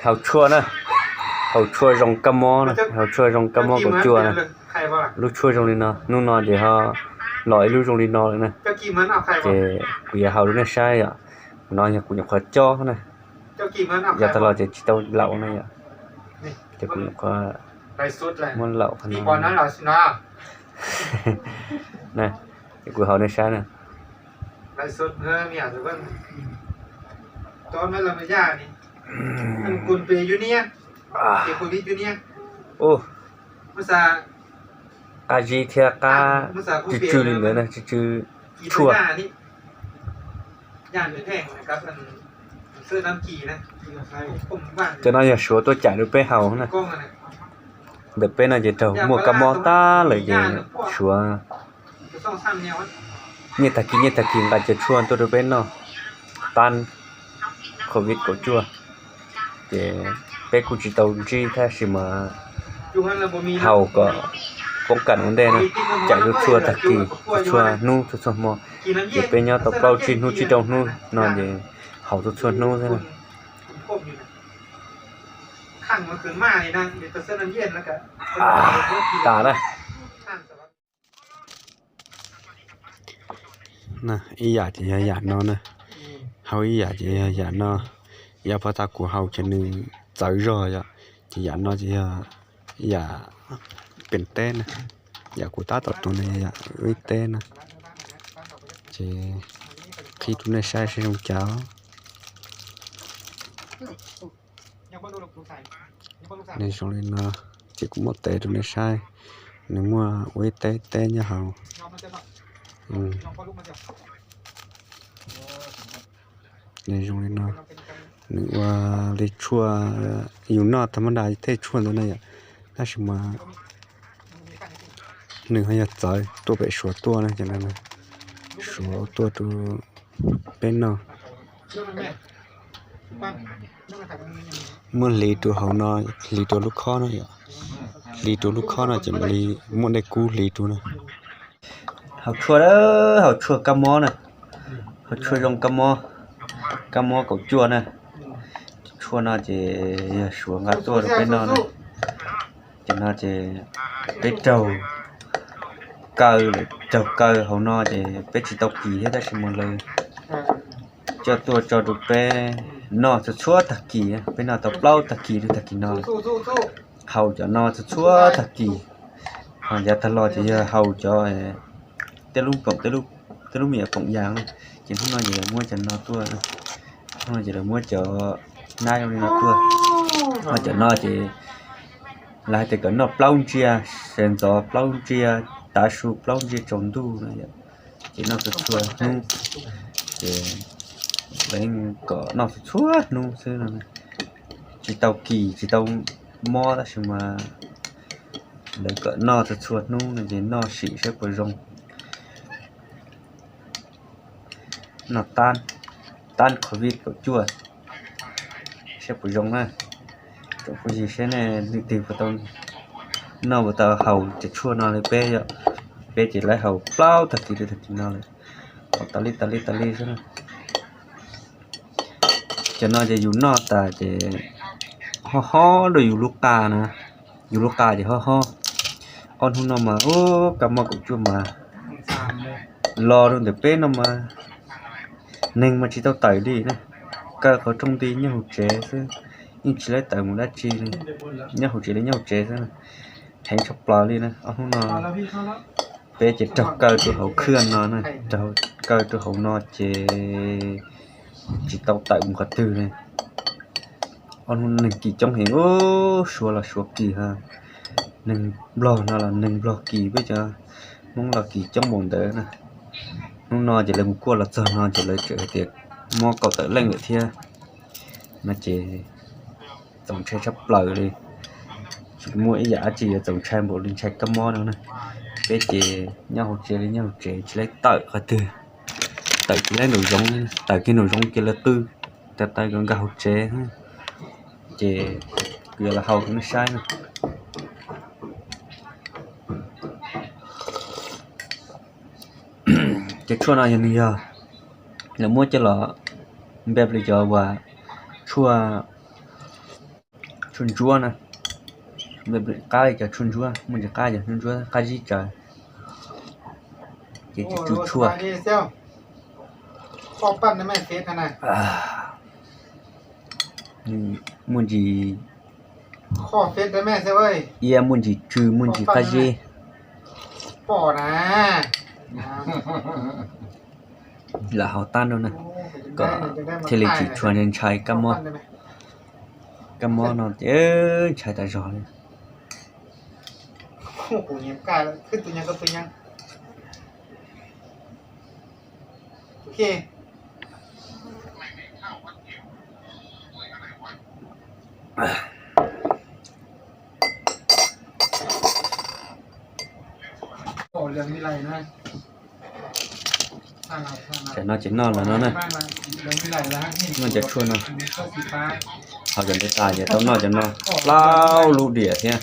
Haus tshuaj na, haus tshuaj zoo kab mob na, haus tshuaj zoo kab mob kaum cuaj na. Lub tshuaj zoo li no, hnub no ces ho los ib lub zoo li no lawm na. Ces kuv yuav haus rau nej saib yom. No yog kuv nyuam qhuav cob na, yav tag los ces tsis tau laum na yom. Ces kuv nyuam qhuav muab laum qhov no na. Ces kuv haus nej saib na. Ub, qab zib thiab qab tsw tsw li ntawd na, tsw tsw tshuaj. Cov no yog Suav tuaj cais rau peb haus na. Ntawm peb no ces raug muaj kab mob tag lawm ces Suav nyiaj tag kis nyiaj tag kis nqa cov tshuaj tuaj rau peb noj, tab covid kaum cuaj. Ces peb kuj tsis tau ntsib tab sis mas haus kom poob kam ua ntej na, cais txhua txhua tag kis, txhua txhua hnub txhua txhua hmo. Ces peb nyob tau plaub tsib hnub tsib rau hnub no ces haus txhua txhua hnub xwb na. Tas na. Ib yam ces yog yam no na, haus ib yam ces yog yam no. Yav pov tag kuv haus ces nws txawv zog yom, ces yam no ces yog yam pem teb na, yam kuv tab tom tuav no yog yam ib teb na. Ces qhib rau nej saib seb zoo cas. Nws zoo li no, ces kuv muab tev rau nej saib, nws muaj ua ib teb teb nyob hauv. Nws zoo li no, nws ua li tshuaj yus noj tag mab nra tej tshuaj ntawd na yom, tab sis mas nws ho yog txawv tuaj pem Suav tuaj na, ces Suav tuaj rau peb noj. Muab hliv rau hauv no, hliv rau lub khob no yom, hliv rau lub khob no ces mam li muab dej kub hliv rau na. Haus tshuaj, haus tshuaj kab mob na, haus tshuaj zoo kab mob, kab mob kaum cuaj na. Tshuaj no ces yog Suav nqa tuaj rau peb noj na. Ces no ces peb raug kaw lawm, raug kaw hauv no ces peb tsis tau kis thiab tab sis mas lawv coj tuaj tso rau peb noj txhua txhua tag kis, peb noj tau plaub tag kis rau tag kis no lawm. Haus cov no txhua txhua tag kis, ho yav tag los ces yog haus cov tej lub poom, tej lub me nyuam poom yas na. Ces hnub no ces lawv muab cov no tuaj, hnub no ces lawv muab cov nab zoo li no tuaj. Ho cov no ces lawv hais tias kom noj plaub ntsiav sawv ntxov, plaub ntsiav tav su, plaub ntsiav tsaus ntuj no yom. Ces noj txhua txhua hnub, ces lawv kom noj txhua txhua hnub xwb no. Tsis tau kis tsis tau mob tab sis mas lawv kom noj txhua txhua hnub no ces noj sim saib puas zoo. Noj tab, tab covid kaum cuaj, saib puas zoo na. Tsoom phooj ywg saib nej leej twg puas tau noj puas tau haus cov tshuaj no li peb yom. Peb ces lawv haus plaub tag kis rau tag kis no lawm, haus tas li tas li tas li xwb na. Cov no ces yus noj tas ces ho hob rau yus lub qa na, yus lub qa ces ho hob. Ob hnub no mas ub, kab mob kaum cuaj mas los rau ntawm peb no mas neeg mas tsis tau tawm li na, kaw qhov rooj nti nyob hauv tsev xwb, yeej tsis laib tawm mus dab tsi li, nyob hauv tsev li nyob hauv tsev xwb, heev tshaj plaws li na. Ob hnub no peb ces raug kaw rau hauv khwj no na, raug kaw rau hauv no ces tsis tau tawm mus qhov twg li. Ob hnub neeg kis coob heev, Suav los Suav kis, neeg Nplog no los neeg Nplog kis, peb cov Hmoob los kis coob npaum ntawd na. Hnub no ces lawv mus kuaj los txog no ces lawv tseem hais tias mob kaum tawm leej lawm thiab no ces txaus ntshai tshaj plaws li. Tsis muaj ib yam dab tsi yuav txaus ntshai npaum li ntshai kab mob no na. Peb ces nyob hauv tsev li nyob hauv tsev tsis laib tawm qhov twg, tawm tsis laib nraum zoov, tawm kiag nraum zoov ces lawv qw tas taw kom nkag hauv tsev. Ces kuv yuav los haus rau nej saib na. Cov tshuaj no yog nws yog lawv muab coj los npe li cov uas tshuaj Tshuaj ntsuab na, qab li cov tshuaj ntsuab, muaj ntsis qab cov tshuaj ntsuab qab zib tsawv, ces tsw tshuaj. Muaj ntsis iab, muaj ntsis tsw, muaj ntsis qab zib. Lam haus tag no na, kom thiaj li tsis tshua ntshai kab mob. Kab mob no ces ntshai tas zog li. Tam no ces noj los no na, noj cov tshuaj no, haus cov ntawd tas ces tau noj cov no plaub lub diam thiab.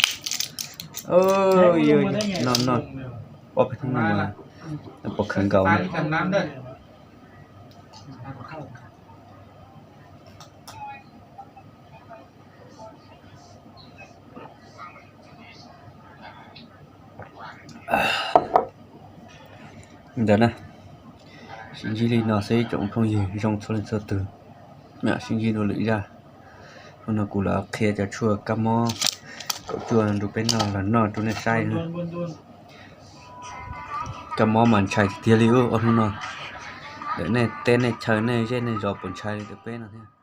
Noj noj, ob peb hnub no mas pom khawv nkaus na. Ntawd na, sib ntsib li no xwb tsoom phooj ywg zoo txhua leej txhua tus, sib ntsib dua lwm zaj. Hnub no kuv los qhia cov tshuaj kab mob kaum cuaj rau peb noj los noj rau nej saib. Kab mob mas ntshai tiag tiag li ub, ob hnub no lawm nej teb nej chaw nej zej nej zos puas ntshai li peb no thiab?